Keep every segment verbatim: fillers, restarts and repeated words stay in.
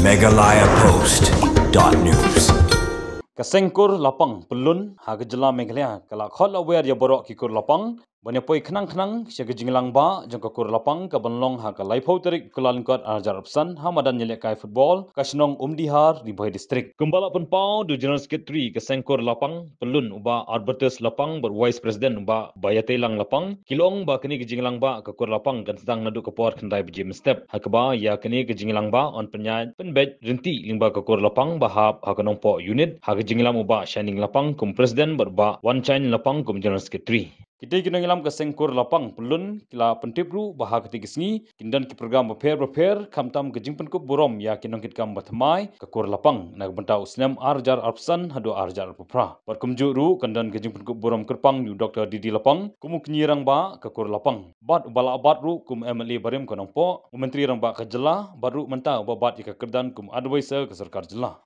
Meghalaya Post dot news. Ka seng kur lapang pyllun ha ka jylla Meghalaya ka la khot la wer ïa baroh ki kur lapang ban ïa poi khnang khnang sha ka jingïalang ba jong ka kur lapang ka ban long ha ka laiphew tarik Kyllalyngkot arhajar arphew san ha madan ïalehkai football ka shnong Umdihar, Ri Bhoi District. Kumba la pynpaw da u General Secretary ka seng kur lapang pyllun u Bah Albertus Lapang bad Vice President u Bah Baïateilang Lapang, ki la ong ba kane ka jingïalang ba ka kur lapang kan sdang naduh ka por khyndai baje mynstep. Ha kaba ïa kane ka jingïalang ba yn pynïaid pynbeit ryntih lyngba ka kur lapang ba hap ha ka Nongpoh Unit, ha ka jingïalam u Bah Shining Lapang kum President bad u Bah Wanchain Lapang kum General Secretary. Kitei ki nongïalam ka seng kur lapang pyllun ki la pyntip ruh ba ha katei ka sngi kin don ki program bapher bapher, khamtam ka jingpynkup burom ïa ki nongkitkam ba thymmai ka kur lapang na ka bynta u snem arhajar arphew san haduh arhajar arphew phra. Bad kumjuh ruh kan don ka jingpynkup burom kyrpang ïa u Doktor D D Lapang kum u kñi rangbah ka kur lapang, bad uba la bat ruh kum M L A barim ka Nongpoh, u Myntri Rangbah ka jylla, bad ruh mynta uba bat ïa ka kyrdan kum advisor ka sorkar jylla.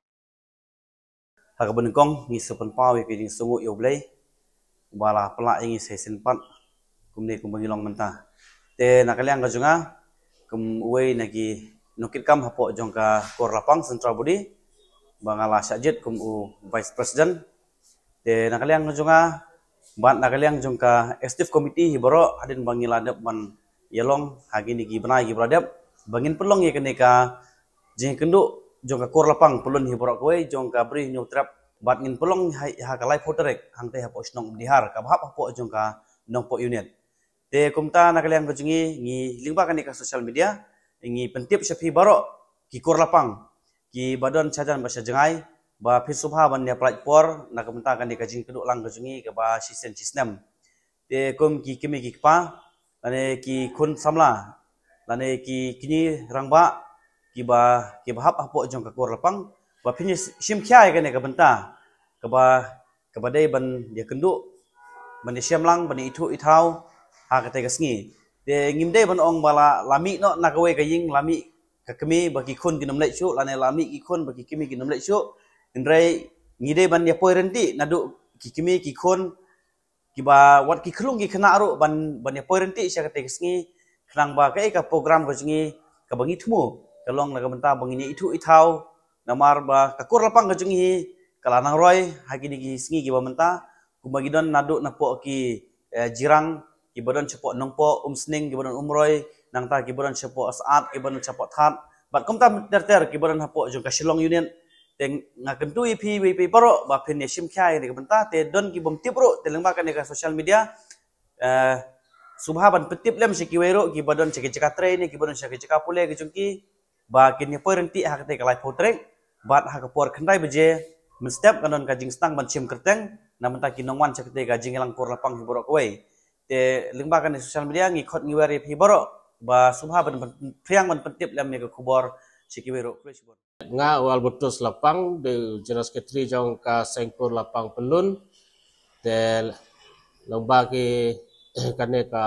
Ha kaba nyngkong ngi sa pynpaw ïa ka jingsngewnguh ïa U Blei uba la pynlah ïa ngi sa shisien pat kumne kumba ngi long mynta. Te na ka liang ka jong nga kum uwei na ki nongkitkam hapoh jong ka kur lapang Central Body ba nga la shah jied kum u Vice President. Te na ka liang ka jong nga bad na ka liang jong ka Executive Committee hi baroh hadien ba ngi la dep ban ïalong ha kine ki bnai kiba la dep ba ngin pynlong ïa kane ka jingïakynduh jong ka kur lapang pyllun hi baroh kawei jong ka Bri Hynñiewtrep bad ngin pynlong ha, ha ka laiphew tarik hangtei hapoh shnong Umdihar kaba hap hapoh jong ka Nongpoh Unit. Te kumta na ka liang ka jong ngi, ngi lyngba kane ka social media ngi pyntip sha phi baroh ki kur lapang kiba don shajan bad shajngai ba phin sngewbha ban ïa pynlait por na ka bynta kane ka jingïakynduh lang ka jong ngi kaba shisien shisnem. Te kum ki kmie ki kpa lane ki khun samla lane ki kñi rangbah kiba, kiba hap hapoh jong ka kur lapang ba phin ïa shim khia ïa kane ka bynta kaba, kaba dei ban ïakynduh, ban ïashem lang, ban ïa ithuh ithaw ha katei ka sngi. Te ngim dei ban ong ba la, la mih noh na kawei ka ïing, la mih ka kmie ba ki khun kin ym leit shuh lane la mih ki khun ba ki kmie kin ym leit shuh. Hynrei ngi dei ban ïa poi ryntih naduh ki kmie ki khun kiba wat ki khyllung ki khynnah ruh ban, ban ïa poi ryntih sha katei ka sngi khnang ba kaei ka program ka jong ngi kaba ngi thmu ka long na ka bynta ba ngin ïa ithuh ithaw. Namar ba ka kur lapang ka jong ngi ka la nang roi ha kine ki sngi kiba mynta kumba ngi don naduh napoh ki, eh, jirang kiba don shapoh Nongpoh, Umsning kiba don Umroi, nangta kiba don shapoh Saat, kiba don shapoh Thad bad kumta ter ter kiba don hapoh jong ka Shillong Unit. Te nga kyntu ïa phi, ïa phi baroh ba phin ïa shim khia ïa kane ka bynta, te don ki bym tip ruh te lyngba kane ka social media, eh, sngewbha ban pyntip lem sha kiwei ruh kiba don sha ki jaka trei ne kiba don sha ki jaka pule ki jong ki ba kin ïa poi ryntih ha katei ka laiphew tarik bad ha ka por khyndai baje mynstep kan don ka jingsdang ban shim kyrteng na bynta ki nongwan sha katei ka jingïalang kur lapang hi baroh kawei. Te lyngba kane social media ngi khot ngi wer ïa phi baroh ba sngewbha ban, ban phriang ban pyntip lem ïa ka khubor sha kiwei ruh. Khublei shibun. Nga u Albertus Lapang, dei u General Secretary jong ka seng kur lapang pyllun. Te lyngba ki kane ka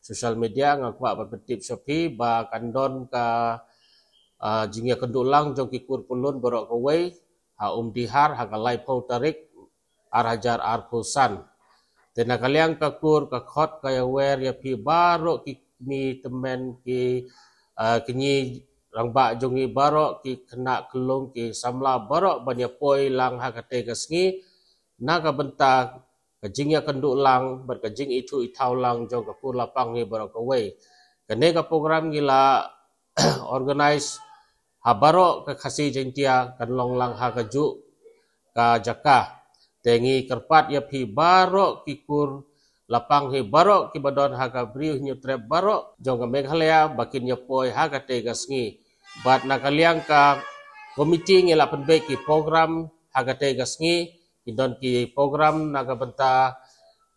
social media nga kwah ban pyntip sha phi ba kan don ka, ah, jingïakynduh lang jong ki kur pyllun baroh kawei ha Umdihar ha ka laiphew tarik arhajar arphew san. Te na ka liang ka kur ka khot ka ïa wer ïa phi baroh ki kmie tymmen ki, ah, kñi rangbah jong ngi baroh ki khynnah khyllung ki samla baroh ban ïa poi lang ha katei ka sngi na ka bynta ka jingïakynduh lang bad ka jingithuh ithaw lang jong ka kur lapang ngi baroh kawei. Kane ka program ngi la organise ha baroh ka Khasi Jaiñtia kan long lang ha kajuh ka jaka. Te ngi kyrpad ïa phi baroh ki kur lapang hi baroh kiba don ha ka Bri Hynñiewtrep baroh jong ka Meghalaya ba kin ïa poi ha katei ka sngi. Bad na ka liang ka komiti ngi la pynbeit ki program ha katei ka sngi, ki don ki program na ka bynta,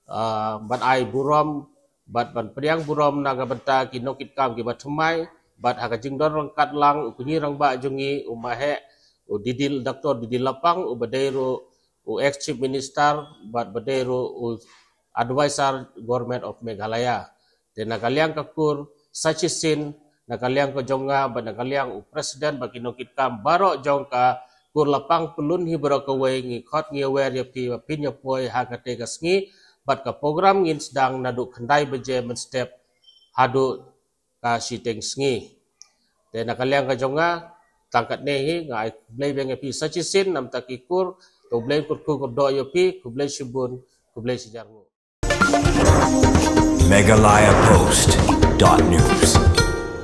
ah, ban ai burom bad ban pdiang burom na ka bynta ki nongkitkam kiba thymmai, bad ha ka jingdon ryngkat lang u kñi rangbah jong ngi u maheh u D D, Doctor D D Lapang uba dei ruh u ex Chief Minister bad ba dei ruh u advisor Government of Meghalaya. Te na ka liang ka kur sa shisien, na ka liang ka jong nga bad na ka liang u president bad ki nongkitkam baroh jong ka kur lapang pyllun hi baroh kawei ngi khot ngi wer ïa phi ba phin ïa poi ha katei ka sngi bad ka program ngin sdang naduh khyndai baje mynstep haduh ka shiteng sngi. Te na ka liang ka jong nga Tang katne hi nga ai khublei biang ïa phi sa shisien namar ki kur, to U Blei kyrkhu kyrdoh ïa phi, khublei shibun, khublei shihajar nguh. Meghalaya Post dot news.